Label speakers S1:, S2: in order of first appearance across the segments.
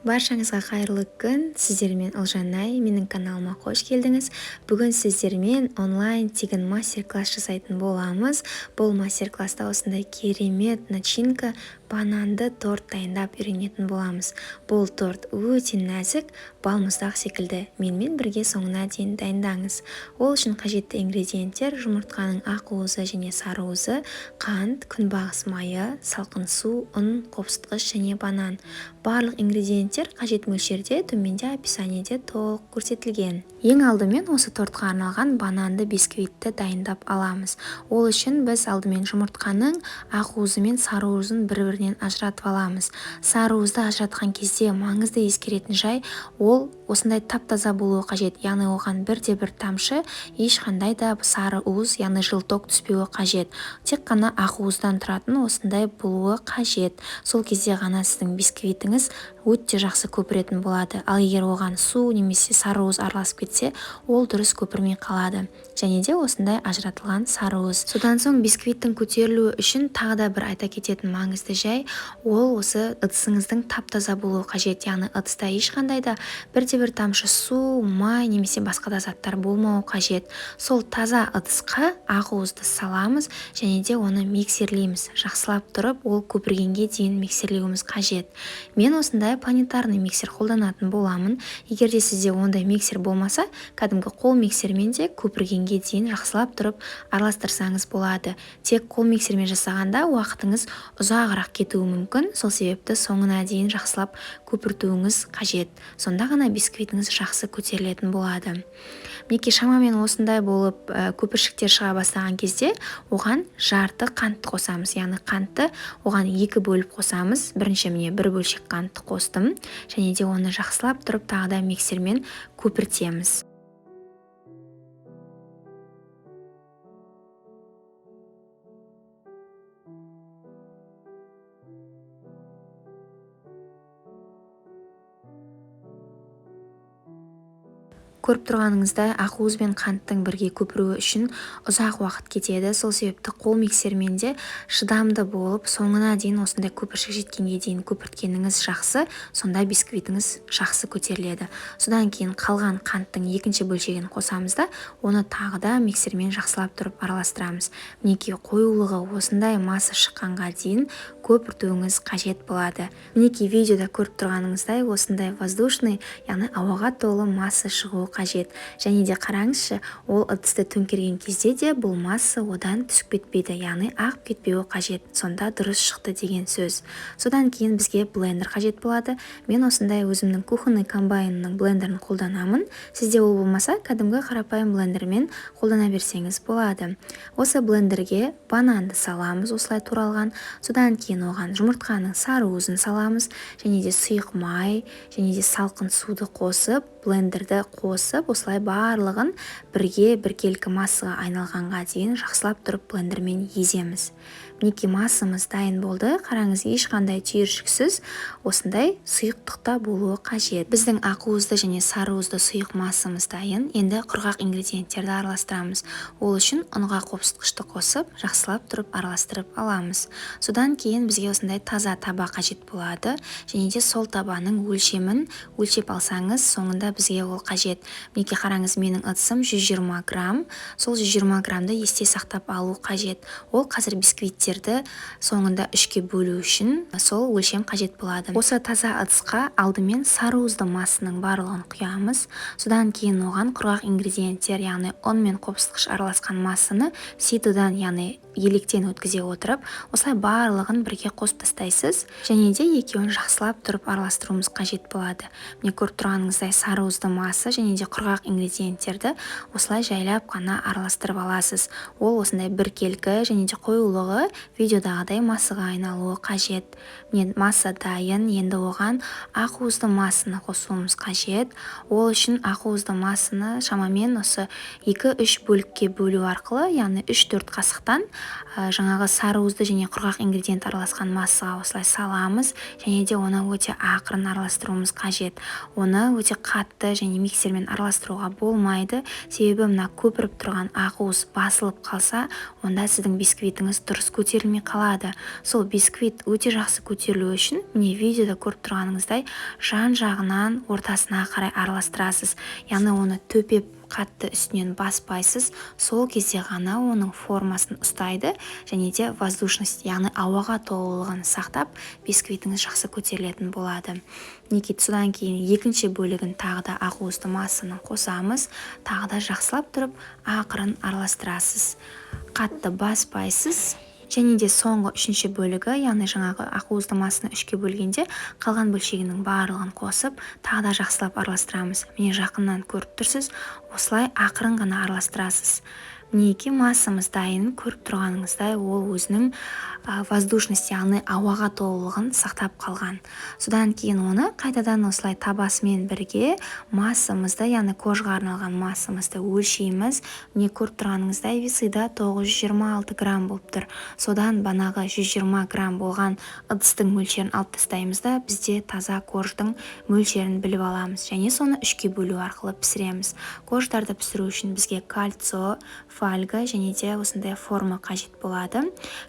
S1: Баршаңызға қайырлы күн! Сіздермен Ұлжанай, менің каналыма қош келдіңіз. Бүгін сіздермен онлайн тегін мастер-класс жасайтын боламыз. Бұл мастер-класста осындай керемет начинка бананды торт дайындап үйренетін боламыз. Бұл торт өте нәзік, балмұздақ секілді. Менімен бірге соңына дейін дайындаңыз. Ол үшін қажетті ингредиенттер: жұмыртқаның ақ уызы және сары уызы, қант, күнбағыс майы, салқын су, ұн, қопсытқыш және банан. Барлық ингредиенттер қажет мөлшерде төменде описаниеде толық көрсетілген. Ең алдымен осы тортқа арналған бананды бисквитті дайындап аламыз. Ол үшін біз алдымен жұмыртқаның ақ уызы мен сары уызын бір-бірінен ажыратып аламыз. Сары уызды ажыратқан кезде маңызды ескеретін жай, ол осындай тап-таза болуы қажет, яғни оған бірде-бір тамшы ешқандай да сары уыз, яғни желток түспеуі қажет. Тек қана ақ уыздан тұратын осындай болуы қажет. Сол кезде ғана сіздің бисквитіңіз өте жақсы көпіретін болады. Ал егер оған су немесе сары уыз араласып кетсе, ол дұрыс көпірмей қалады. Және де осындай ажыратылған сары уыз. Содан соң бисквиттің көтерілуі үшін тағы да бір айта кететін маңызды жай, ол осы ыдысыңыздың тап-таза болуы қажет. Яғни ыдыста ешқандай да бірде-бір тамшы су, май немесе басқа да заттар болмауы қажет. Сол таза ыдысқа ақ уызды саламыз және де оны миксерлейміз. Жақсылап тұрып, ол көпіргенге дейін миксерлеуіміз қажет. Мен осындай планетарный миксер қолданатын боламын. Егер де сізде ондай миксер болмаса, кәдімгі қол миксермен де көпіргенге дейін жақсылап тұрып араластырсаңыз болады. Тек қол миксермен жасағанда уақытыңыз ұзағырақ кетуі мүмкін. Сол себепті соңына дейін жақсылап көпіртуіңіз қажет. Сонда ғана бисквитіңіз жақсы көтерілетін болады. Мінекей, шамамен осындай болып, көпіршіктер шыға бастаған кезде оған жарты қантты қосамыз. Яғни қантты оған екі бөліп қосамыз. Бірінші міне бір бөлшек қантты қостым және де оны жақсылап тұрып тағы да миксермен көпіртеміз. Көріп тұрғаныңыздай, ақуыз бен қанттың бірге көпіруі үшін ұзақ уақыт кетеді. Сол себепті қол миксермен де шыдамды болып, соңына дейін осындай көпіршік жеткенге дейін көпірткеніңіз жақсы, сонда бисквитіңіз жақсы көтеріледі. Содан кейін қалған қанттың екінші бөлшегін қосамыз да, оны тағы да миксермен жақсылап тұрып араластырамыз. Мінекей, қоюлығы осындай масса шыққанға дейін көпіртуіңіз қажет болады. Мінекей, видеода көріп тұрғаныңыздай, осындай воздушный, яғни ауаға толы масса шығуы қажет. Және де қараңызшы, ол ыдысты төңкерген кезде де бұл масса одан түсіп кетпейді, яғни ағып кетпеуі қажет. Сонда дұрыс шықты деген сөз. Содан кейін бізге блендер қажет болады. Мен осындай өзімнің кухонный комбайнның блендерін қолданамын. Сізде ол болмаса, кәдімгі қарапайым блендермен қолдана берсеңіз болады. Осы блендерге бананды саламыз, осылай туралған. Содан кейін оған жұмыртқаның сары уызын саламыз және де сұйық май және де салқын суды қосып, блендерді қосып, осылай барлығын бірге біркелкі массаға айналғанға дейін жақсылап тұрып блендермен еземіз. Мінекей, массамыз дайын болды. Қараңыз, ешқандай түйіршіксіз осындай сұйықтықта болуы қажет. Біздің ақуызды және сары уызды сұйық массамыз дайын. Енді құрғақ ингредиенттерді араластырамыз. Ол үшін ұнға қопсытқышты қосып, жақсылап тұрып араластырып аламыз. Содан кейін бізге осындай таза таба қажет болады. Және де сол табаның өлшемін өлшеп алсаңыз, соңында бізге ол қажет. Мінекей, қараңыз, менің ыдысым 120 грамм. Сол 120 граммды есте сақтап алу қажет. Ол қазір бисквиттерді соңында үшке бөлу үшін сол өлшем қажет болады. Осы таза ыдысқа алдымен сары уызды массаның барлығын құямыз. Содан кейін оған құрғақ ингредиенттер, яғни ұн мен қопсытқыш араласқан массаны ситодан, яғни електен өткізе отырып, осылай барлығын бірге қосып тастайсыз. Және де екеуін жақсылап тұрып араластыруымыз қажет болады. Міне, көріп тұрғаныңыздай, сары уызды масса және де құрғақ ингредиенттерді осылай жайлап қана араластырып аласыз. Ол осындай біркелкі және де қоюлығы видеодағыдай массаға айналуы қажет. Міне, масса дайын. Енді оған ақуызды массаны қосуымыз қажет. Ол үшін ақуызды массаны шамамен осы екі-үш бөлікке бөлу арқылы, яғни үш-төрт қасықтан Жаңағы сарыуызды және құрғақ ингредиент араласқан массаға осылай саламыз және де оны өте ақырын араластыруымыз қажет. Оны өте қатты және миксермен араластыруға болмайды, себебі мына көпіріп тұрған ақуыз басылып қалса, онда сіздің бисквитіңіз дұрыс көтерілмей қалады. Сол бисквит өте жақсы көтерілуі үшін, міне, видеода көріп тұрғаныңыздай, жан жағынан ортасына қарай араластырасыз, яғни оны төпеп, қатты үстінен баспайсыз. Сол кезде ғана оның формасын ұстайды және де воздушность, яғни ауаға толылығын сақтап, бисквитіңіз жақсы көтерілетін болады. Мінекей, содан кейін екінші бөлігін тағы да ақуызды массаны қосамыз. Тағы да жақсылап тұрып ақырын араластырасыз, қатты баспайсыз. Және де соңғы үшінші бөлігі, яғни жаңағы ақуызды массаны үшке бөлгенде қалған бөлшегінің барлығын қосып, тағы да жақсылап араластырамыз. Міне, жақыннан көріп тұрсыз, осылай ақырын ғана араластырасыз. Мінекей, массамыз дайын. Көріп тұрғаныңыздай, ол өзінің воздушность, яғни ауаға толылығын сақтап қалған. Содан кейін оны қайтадан осылай табасымен бірге массамызды, яғни коржға арналған массамызды өлшейміз. Міне, көріп тұрғаныңыздай, весыда 926 грамм болып тұр. Содан банағы 120 грамм болған ыдыстың мөлшерін алып тастаймыз да, бізде таза корждың мөлшерін біліп аламыз және соны үшке бөлу арқылы пісіреміз. Корждарды пісіру үшін бізге кольцо, фольга және де осындай форма қажет болады.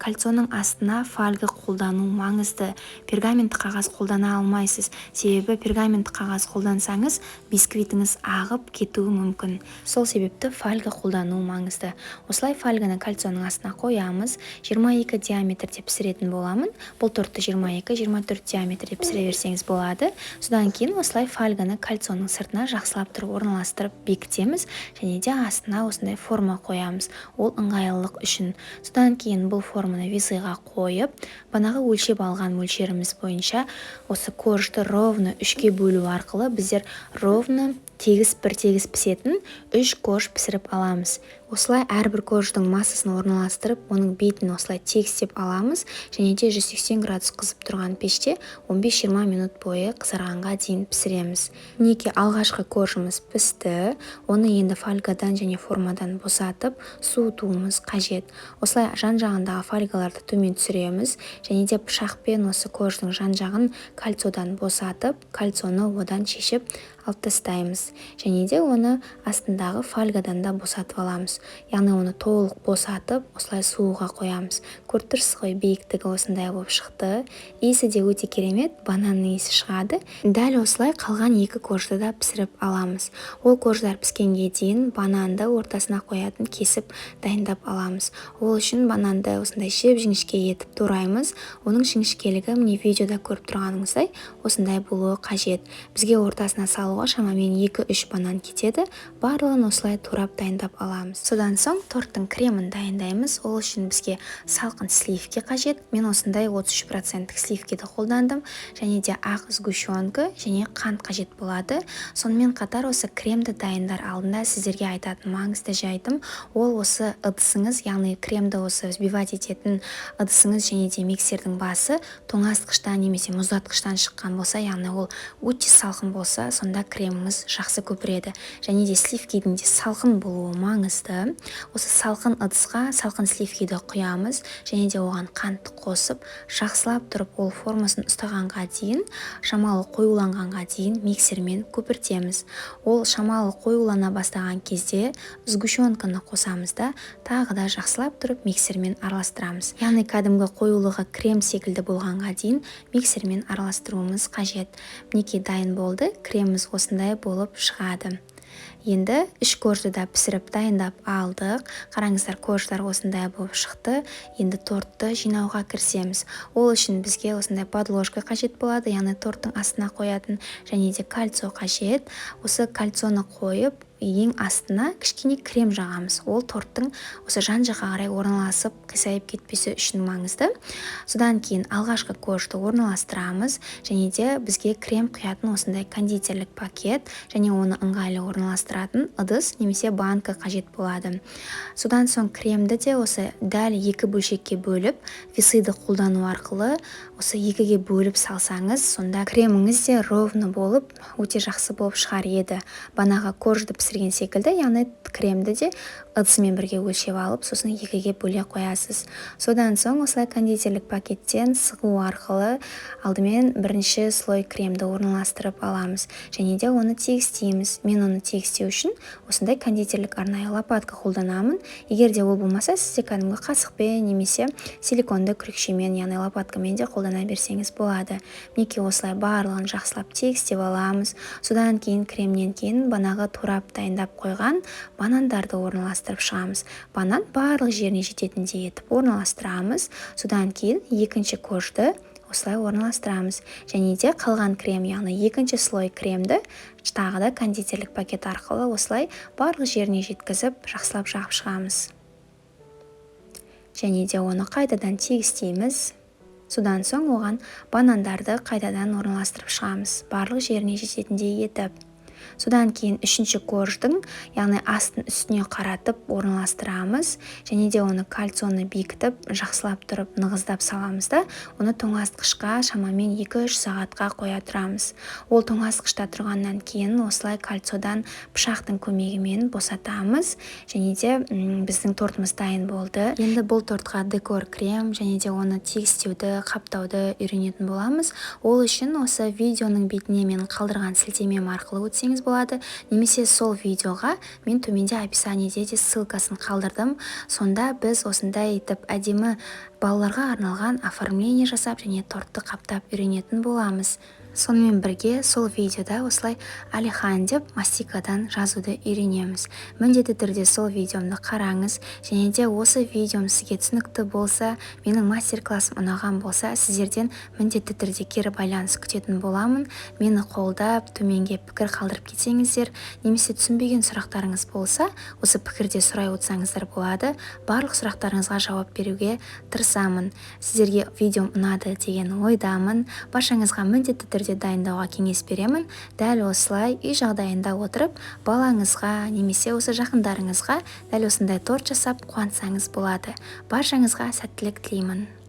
S1: Кольцоның астына фольга қолдану маңызды. Пергамент қағаз қолдана алмайсыз, себебі пергамент қағаз қолдансаңыз, бисквитіңіз ағып кетуі мүмкін. Сол себепті фольга қолдану маңызды. Осылай фольганы кольцоның астына қоямыз. 22 диаметрде пісіретін боламын. Бұл тортты 22-24 диаметрде пісіре берсеңіз болады. Содан кейін осылай фольганы кольцоның сыртына жақсылап тұрып орналастырып бекітеміз және де астына осындай форма қоямыз, ол ыңғайлылық үшін. Содан кейін бұл форманы весыға қойып, банағы өлшеп алған мөлшеріміз бойынша осы коржды ровно үшке бөлу арқылы біздер ровно тегіс, бір тегіс пісетін үш корж пісіріп аламыз. Осылай әрбір корждың массасын орналастырып, оның бетін осылай тегістеп аламыз және де 180 градус қызып тұрған пеште 15-20 минут бойы қызарғанға дейін пісіреміз. Мінекей, алғашқы коржымыз пісті. Оны енді фольгадан және формадан босатып, суытуымыз қажет. Осылай жан жағындағы фольгаларды төмен түсіреміз және де пышақпен осы корждың жан жағын кольцодан босатып, кольцоны одан шешіп алып тастаймыз және де оны астындағы фольгадан да босатып аламыз, яғни оны толық босатып, осылай суға қоямыз. Көріп тұрсыз ғой, биіктігі осындай болып шықты. Иісі де өте керемет, бананның иісі шығады. Дәл осылай қалған екі коржды да пісіріп аламыз. Ол корждар піскенге дейін бананды ортасына қоятын кесіп дайындап аламыз. Ол үшін бананды осындай жіп жіңішке етіп тураймыз. Оның жіңішкелігі, міне, видеода көріп тұрғаныңыздай, осындай болуы қажет. Бізге ортасына салуға шамамен 2-3 банан кетеді. Барлығын осылай турап дайындап аламыз. Содан соң торттың кремін дайындаймыз. Ол үшін бізге салқын сливки қажет. Мен осындай 33 проценттік сливкиді қолдандым және де ақ сгущенка және қант қажет болады. Сонымен қатар осы кремді дайындар алдында сіздерге айтатын маңызды жайтым ол осы ыдысыңыз, яғни кремді осы взбивать ететін ыдысыңыз және де миксердің басы тоңазытқыштан немесе мұздатқыштан шыққан болса, яғни ол өте салқын болса, сонда креміңіз жақсы көпіреді. Және де сливкидің де салқын болуы маңызды. Осы салқын ыдысқа салқын сливкиді құямыз және де оған қантты қосып, жақсылап тұрып ол формасын ұстағанға дейін, шамалы қоюланғанға дейін миксермен көпіртеміз. Ол шамалы қоюлана бастаған кезде сгущенканы қосамыз да, тағы да жақсылап тұрып миксермен араластырамыз, яғни кәдімгі қоюлығы крем секілді болғанға дейін миксермен араластыруымыз қажет. Мінекей, дайын болды. Креміміз осындай болып шығады. Енді үш коржды да пісіріп дайындап алдық. Қараңыздар, корждар осындай болып шықты. Енді тортты жинауға кірісеміз. Ол үшін бізге осындай подложка қажет болады, яғни торттың астына қоятын, және де кольцо қажет. Осы кольцоны қойып, ең астына кішкене крем жағамыз. Ол торттың осы жан жаққа қарай орналасып, қисайып кетпесі үшін маңызды. Содан кейін алғашқы коржды орналастырамыз және де бізге крем құятын осындай кондитерлік пакет және оны ыңғайлы орналастыратын орналастыратын ыдыс немесе банка қажет болады. Содан соң кремді де осы дәл екі бөлшекке бөліп, весыды қолдану арқылы осы екіге бөліп салсаңыз, сонда креміңіз де ровно болып, өте жақсы болып шығар еді. Банағы коржды пісірген секілді, яғни кремді де ыдысымен бірге өлшеп алып, сосын екіге бөле қоясыз. Содан соң осылай кондитерлік пакеттен сығу арқылы алдымен бірінші слой кремді орналастырып аламыз және де оны тегістейміз. Мен оны тегістеу үшін осындай кондитерлік арнайы лопатка қолданамын. Егер де ол болмаса, сізде кәдімгі қасықпен немесе силиконды күрекшемен, яғни лопаткамен де қолдана берсеңіз болады. Мінекей, осылай барлығын жақсылап тегістеп аламыз. Содан кейін кремнен кейін банағы турап дайындап қойған банандарды орналастырып шығамыз. Банан барлық жеріне жететіндей етіп орналастырамыз. Содан кейін екінші коржды осылай орналастырамыз және де қалған крем, яғни екінші слой кремді тағы да кондитерлік пакет арқылы осылай барлық жеріне жеткізіп, жақсылап жағып шығамыз және де оны қайтадан тегістейміз. Содан соң оған банандарды қайтадан орналастырып шығамыз, барлық жеріне жететіндей етіп. Содан кейін үшінші корждың, яғни астын үстіне қаратып орналастырамыз және де оны кольцоны бекітіп, жақсылап тұрып нығыздап саламыз да, оны тоңазытқышқа шамамен 2-3 сағатқа қоя тұрамыз. Ол тоңазытқышта тұрғаннан кейін осылай кольцодан пышақтың көмегімен босатамыз және де біздің тортымыз дайын болды. Енді бұл тортқа декор крем және де оны тегістеуді, қаптауды үйренетін боламыз. Ол үшін осы видеоның бетіне мен қалдырған сілтемем арқылы өтсеңіз болады немесе сол видеоға мен төменде описаниеде де ссылкасын қалдырдым. Сонда біз осындай етіп әдемі балаларға арналған оформление жасап және тортты қаптап үйренетін боламыз. Сонымен бірге сол видеода осылай «Алихан» деп мастикадан жазуды үйренеміз. Міндетті түрде сол видеомды қараңыз және де осы видеом сізге түсінікті болса, менің мастер классым ұнаған болса, сіздерден міндетті түрде кері байланыс күтетін боламын. Мені қолдап, төменге пікір қалдырып кетсеңіздер немесе түсінбеген сұрақтарыңыз болса, осы пікірде сұрай отырсаңыздар болады. Барлық сұрақтарыңызға жауап беруге тырысамын. Сіздерге видеом ұнады деген ойдамын. Баршаңызға міндетті түрде дайындауға кеңес беремін. Дәл осылай үй жағдайында отырып, балаңызға немесе осы жақындарыңызға дәл осындай торт жасап қуантсаңыз болады. Баршаңызға сәттілік тілеймін.